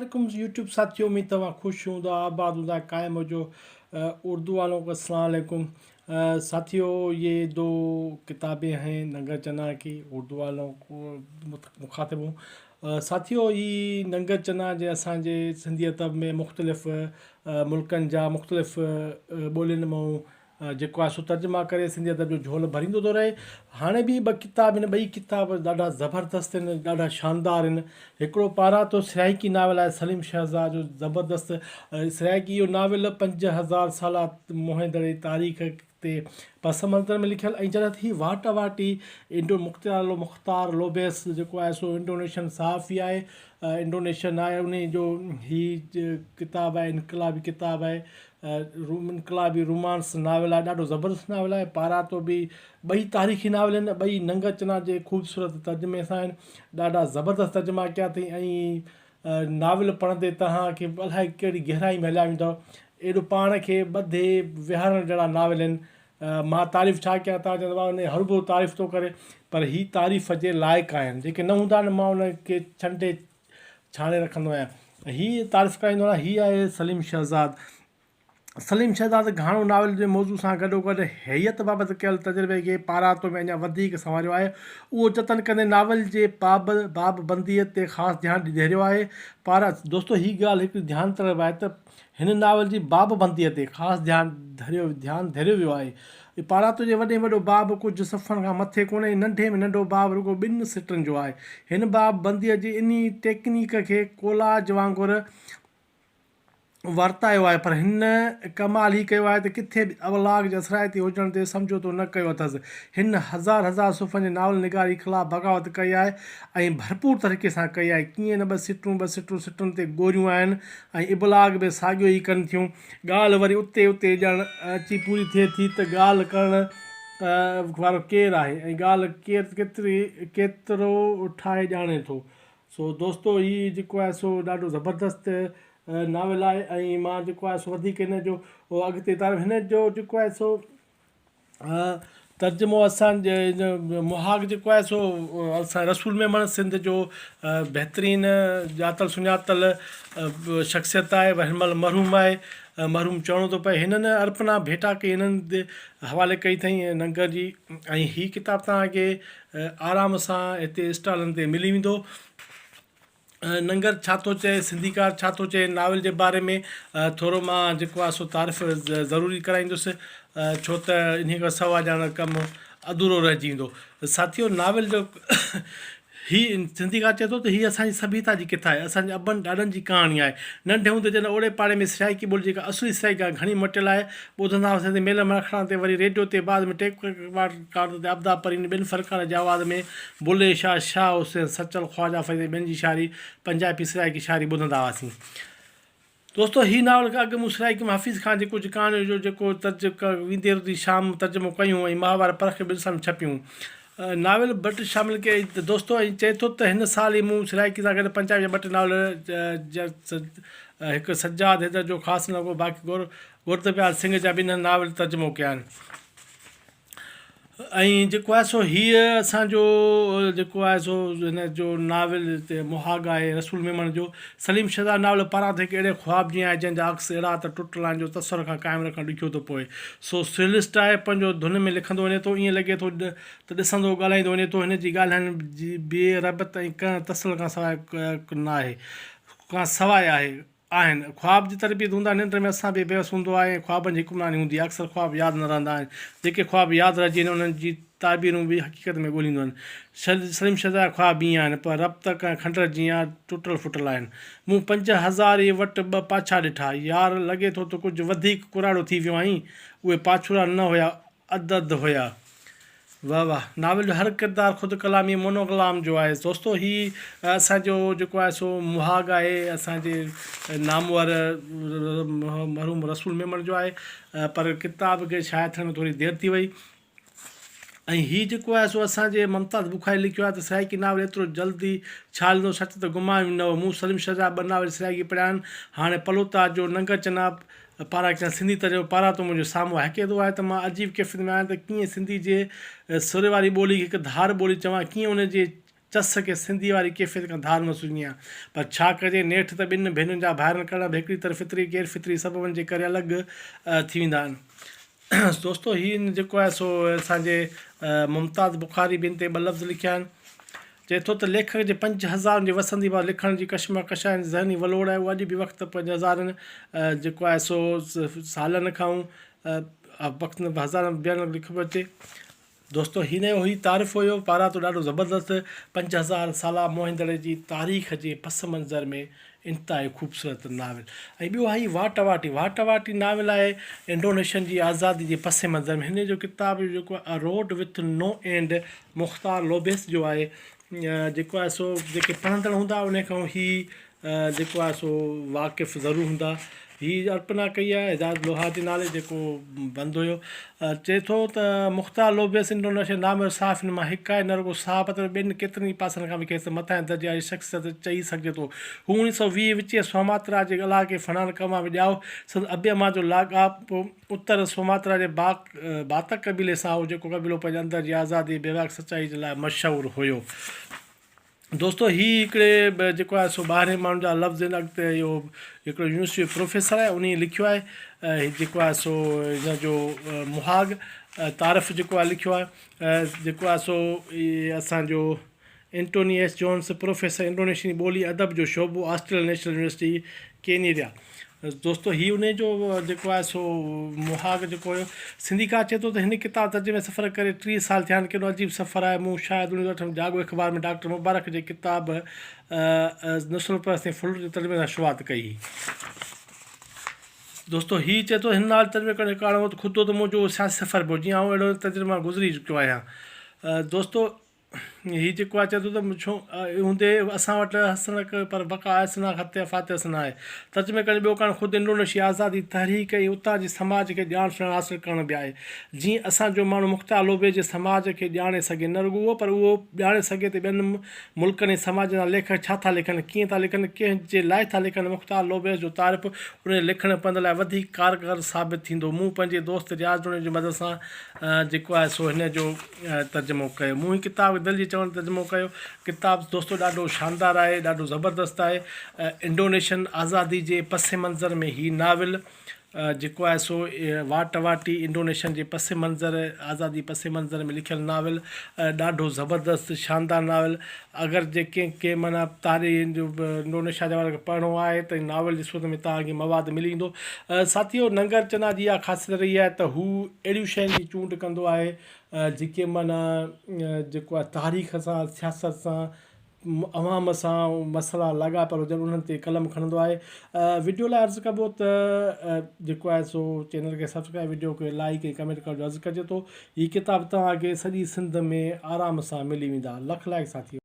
عليڪم يوٽيوب ساٿيو اميد توهان خوش هوندا آباد هوندا قائم هجو اردو والوں کو السلام علیکم ساٿيو یہ دو ڪتابیں ہیں ننگر چنا کی اردو والوں کو مخاطب ہوں ساٿيو هي ننگر چنا جي اسان جي سنڌي ادب ۾ مختلف ملڪن جا مختلف ٻولين مان جيڪو آهي سو ترجما ڪري سنڌي ادب جو جهول ڀريندو ٿو رهي. هاڻي به ٻه ڪتاب هن ٻئي ڪتاب ڏاڍا زبردست آهن ڏاڍا شاندار آهن. هڪڙو پاراتو سرائيڪي ناول آهي سليم شهزاد جو زبردست سرائيڪي اهو ناول 5000 سالا موهين دڙي تاريخ تي پس منظر ۾ لکيل ۽ جڏهن ته هي واٽ واٽي انڊو مختيار مختار لوبيس جيڪو آهي سو انڊونيشن صحافي آهي انڊونيشن آهي انهي جو هي ڪتاب آهي انقلابي ڪتاب آهي انقلابي رومانس ناول آهي ڏاڍو زبردست ناول آهي پاراتو به ٻئي تاريخي ناول آهن ٻئي ننگ چنا جي خوبصورت ترجمي سان آهن ڏاڍا زبردست ترجما ڪيا اٿئي ۽ ناول پڙهندي توهان کي الائي ڪهڙي گهرائي ۾ هليا ويندؤ ايڏو پاڻ کي ٻڌي ويهارڻ جهڙا ناول آهن مان تعريف ڇا ڪيان توهان چوندؤ واهه هن هربو تعريف ٿو ڪري پر هي تعريف جي لائق آهن جيڪي نه هوندا آهن مان انهن کي ڇنڊي ڇاڻي رکندو آهيان. هي تعارف ڪرائيندو آهيان هي آهي سليم شهزاد. سليم شهزاد گهاڻو ناول جي موضوع سان گڏوگڏ هيئت بابت ڪيل تجربي کي پاراتو ۾ اڃا وڌيڪ سنواريو آهي. اهو جتن ڪندي ناول جي باب باب بنديء تي خاص ڌيان ڌريو آهي. پارا دوستو هي ڳالهه هڪ ڌيان طلب آهي ته هن ناول جي باب بنديء تي خاص ڌيان ڌريو ڌيان ڌريو ويو آهي. پاراتو جي وڏي ۾ وڏو باب ڪجهه صفحن کان مٿي ڪونهي ۽ ننڍي ۾ ننڍو باب رڳو ٻن سٽن جو آهي. هن باب بنديء جي انهي ٽيڪنيڪ کي ڪولاج وانگر ورتايو آهي پر هن ڪمال هي ڪيو آهي ته ڪٿي به ابلاغ جي اثرائتي هجڻ تي سمجهوتو نه ڪيو اٿس. هن هزار هزار صفحن جي ناول نگاري خلاف بغاوت ڪئي آهي ۽ ڀرپور طريقي سان ڪئي آهي. ڪيئن نه ٻه سٽون ٻه سٽون سٽن تي ڳوريون آهن ۽ ابلاغ به ساڳيو ئي ڪن ٿيون. ڳالهه وري اتي اتي ڄڻ اچي پوري ٿئي ٿي ته ڳالهه ڪرڻ وارو ڪير آهي ۽ ڳالهه ڪير ڪيتري ڪيترو ٺاهي ڄاڻي ٿو. سو دوستو هي جيڪو آهي سو ڏاڍو زبردست ناول آهي ۽ مان جيڪو آهي سو وڌيڪ هن جو اڳتي تعارف هن جو جيڪو آهي سو ترجمو اسان جي مهاڳ جيڪو آهي سو اسان رسول ميمڻ سنڌ جو بهترين ڄاتل سڃاتل شخصيت آهي هن مهل مرحوم آهي مرحوم چوڻو ٿو پئي هنن ارپنا ڀيٽا ڪئي هنن حوالي ڪئي اٿئي ننگر جي ۽ هي ڪتاب توهان کي آرام سان هتي اسٽالن تي ملي ويندو. ننگر ڇا ٿو چئي، سنڌيڪار ڇا ٿو چئي ناول جي باري ۾ ٿورو مان جيڪو آهي سو تعارف ضروري ڪرائيندس ڇو ته انهي کان سوا ڄاڻ ڪم اڌورو رهجي ويندو. ساٿيو ناول جو هي سنڌيڪار چئي ٿو ته هي اسان جي سڀيتا جي ڪٿا آهي، اسان جي ابن ڏاڏن جي ڪهاڻي آهي. ننڍي هوندي جڏهن اوڙي پاڙي ۾ سرائيڪي ٻولي جيڪا اصلي سرائيڪي کان گهڻي مٽيل آهي، ٻڌندا هئاسين ته ميلن ماکڙان تي وري ريڊيو تي بعد ۾ ٽيپ رڪارڊ تي عبدا پرين ٻين فنڪارن جي آواز ۾ بلهي شاهه، شاهه حسين، سچل، خواجه فريد ۽ ٻين جي شاعري پنجابي سرائيڪي شاعري ٻڌندا هئاسين. دوستو هي ناول کان اڳ مون سرائيڪي ۾ حفيظ خان جي ڪجهه ڪهاڻين جو جيڪو ويندي رتي شام ترجمو ڪيون ۽ ماهوار پرک ٻن سالن ۾ ڇپيون. ناول ٻه شامل ڪيا دوستو ۽ چئي ٿو ته هن سال ئي مون سرائيڪي سان گڏ پنجابي جا ٻه ٽي ناول هڪ سجاد حيدر جو خاص نغمو باقي گردپيال سنگهه جا ٻنهن ناول ترجمو ڪيا آهن. ۽ جيڪو آهي سو هيء اسان جو جيڪو آهي سو هن جو ناول تي مهاڳ آهي رسول ميمڻ جو سليم شهزاد ناول پاران ته هڪ اهڙي خواب جيان آهي جنهن جا عڪس اهڙا ته ٽٽل آهن جو تصور کان قائم رکڻ ڏکيو ٿو پوي سو سريلسٽ آهي پنهنجو ڌن ۾ لکندو وڃي ٿو ائين لڳي ٿو ته ڏسندو ڳالهائيندو وڃي ٿو هن جي ڳالهائڻ جي بي ربط ۽ ڪنهن تسل کان سواء ناهي کان سواء آهي. آهن. خواب جي تربيت هوندا ننڊ ۾ اسان به بيوس هوندو آهي ۽ خوابن جي حڪمراني هوندي آهي. اڪثر خواب ياد نه رهندا آهن. جيڪي خواب ياد رهجي وڃن انهن جي تعبيرون به حقيقت ۾ ڳوليندو آهن. سليم شهزاد جا خواب ائين آهن پر ربط ڪنهن کنڊر جيان ٽٽل ڦٽل آهن. مون 5000 ئي وٽ ٻه پاڇا ڏٺا. يار لڳي ٿو ته ڪجهه وڌيڪ ڪراڙو ٿي ويو آهين. اهي پاڇوڙا نه هيا اڌ اڌ هيا. واه واه ناول جو هر ڪردار خود ڪلامي مونوڪلام جو آهي دوستو هي اسان جو جيڪو آهي سو مهاڳ آهي اسان جي نامور مرحوم رسول ميمڻ جو آهي پر ڪتاب کي شايع ٿيڻ ۾ ٿوري دير ٿي وئي ۽ هي جيڪو آهي سو اسان جي ممتاز بخاري لکيو آهي ته سرائيڪي ناول ايترو جلدي ڇا لندو سچ ته گمان به نه هو مون سليم شهزاد ٻه ناول سرائيڪي پڙهيا آهن هاڻي پلوتا جو ننگر چناب پارا ڪيان سنڌي ترجمو پارا تو منهنجو سامهون آهي حقيقت اها آهي ته مان عجيب ڪيفيت ۾ آهيان ته ڪيئن سنڌي جي سر واري ٻولي کي هڪ ڌار ٻولي چوان ڪيئن ان جي چس کي سنڌي واري ڪيفيت کان ڌار محسوس ٿيندي آهي. پر ڇا ڪجي نيٺ ته ٻن ڀينرن جا ڀائرن ڪرڻ به هڪڙي طرح فطري غير فطري سببن جي ڪري الڳ ٿي ويندا آهن. دوستو هي جيڪو آهي سو اسان جي ممتاز بخاري به ان تي ٻه لفظ لکيا آهن. چئي ٿو ته ليکڪ جي پنج هزارن جي وسندي بعد لکڻ جي ڪشمڪش ۽ ذهني ولوڙ آهي اهو اڄ به وقت پنج هزارن جيڪو آهي سو سالن کان وقت هزارن ٻين لکبو اچي. دوستو هي نيو هي تعارف هيو پاراتو ڏاڍو زبردست 5000 سالا موهندڙي جي تاريخ جي پس منظر ۾ انتهائي خوبصورت ناول ۽ ٻيو آهي واٽ واٽي واٽ واٽي ناول آهي انڊونيشن جي آزادي جي پس منظر ۾ هن جو ڪتاب جيڪو آهي road with no end Mochtar Lubis جو آهي جيڪو آهي سو جيڪي پڙهندڙ هوندا ان کان هي جيڪو آهي سو واقف ضرور هوندا. هي ارپنا ڪئي آهي هدايت لوهار جي نالي جيڪو بند هيو. چئي ٿو ته مختار لوبيس انڊونيشيا جي نامور صحافين مان هڪ آهي. نه رڳو صحافت پر ٻين ڪيترن ئي پاسن کان به کيس مٿانهين درجي واري شخصيت چئي سگهجي ٿو. هو اوڻيهه سئو 20 وچين سوماترا جي علائقي فنان ڪما ۾ ڄائو. سندس ابي امان جو لاڳاپو اتر سوماترا جي باتڪ قبيلي سان هو جيڪو قبيلو پنهنجي اندر جي آزادي ۽ بيباڪ سچائي جي لاء مشهور هيو. دوستو هي هڪڙي جيڪو آهي سو ٻاهرين ماڻهن جا لفظ آهن اڳتي اهو هڪڙو يونيورسٽي جو پروفيسر آهي انهي لکيو آهي هي جيڪو آهي سو هن جو مهاڳ تعارف جيڪو آهي لکيو آهي جيڪو آهي سو اسانجو انٽوني ايس جونس پروفيسر انڊونيشني ٻولي ادب جو شعبو آسٽريلين نيشنل يونيورسٽي ڪينيريا دوستو هي انهي جو جيڪو آهي سو مهاڳ جيڪو هيو سنڌيڪار چئي ٿو ته هن ڪتاب ترجمي سفر ڪري 30 سال ٿيا آهن ڪيڏو عجيب سفر آهي مون شايد انهي اٺ جاڳو اخبار ۾ ڊاڪٽر مبارڪ جي ڪتاب نسل پرست ۽ ڦلٽ جي ترجمي سان شروعات ڪئي هئي دوستو هي چئي ٿو هن ناول ترجمي ڪرڻ جو ڪارڻ هو ته خود ته منهنجو سياسي سفر به هو جيئن آئون اهڙو تجربي مان گذري چڪو آهيان دوستو هي جيڪو آهي چئي ٿو ته ڇو هوندي اسان وٽ حسنڪ پر بقا احسنا خط فاتح حسن آهي. ترجمي ڪرڻ جو ٻيو ڪارڻ خود انڊونيشي آزادي تحريڪ ۽ اتان جي سماج کي ڄاڻ سڃاڻ حاصل ڪرڻ به آهي. جيئن اسان جو ماڻهو مختيار لوبي جي سماج کي ڄاڻي سگهي. نه رڳو اهو پر اهو ڄاڻي سگهي ته ٻين ملڪن ۽ سماجن جا ليکڪ ڇا ٿا لکن، ڪيئن ٿا لکن، ڪنهن جي لاء ٿا لکن. مختيار لوبيس جو تعارف ان جي لکڻ پنڌ لاء وڌيڪ ڪارگر ثابت ٿيندو. مون پنهنجي دوست رياض جوڻيجو جي مدد سان جيڪو آهي سو هن جو ترجمو ڪيو. مون هي ڪتاب دل جي چوڻ تي ترجمو ڪيو. ڪتاب دوستو ڏاڍو شاندار آهي، ڏاڍو زبردست آهي. انڊونيشن آزادي جي پس منظر ۾ هي ناول جيڪو آهي سو واٽ واٽي انڊونيشن جي پس منظر آزادي پس منظر ۾ لکيل ناول ڏاڍو زبردست شاندار ناول اگر جي ڪنهن کي معنيٰ تاريخ جو انڊونيشيا جي حوالي کان پڙهڻو آهي ته ناول جي صورت ۾ توهان کي مواد ملي ويندو. ساٿيو ننگر چنا جي اها خاصيت رهي آهي ته هو اهڙيون شين جي چونڊ ڪندو آهي جيڪي معنيٰ جيڪو آهي تاريخ سان سياست سان عوام سان مسئلا لاڳاپيل هجن انهن تي قلم کڻندو آهي وڊيو لاء عرض ڪبو ته جيڪو آهي سو چينل کي سبسڪرائب وڊيو کي لائڪ ۽ ڪمينٽ ڪرڻ جو عرض ڪجي ٿو هي ڪتاب توهان کي سڄي سنڌ ۾ آرام سان ملي ويندا لک لائق ساٿيو.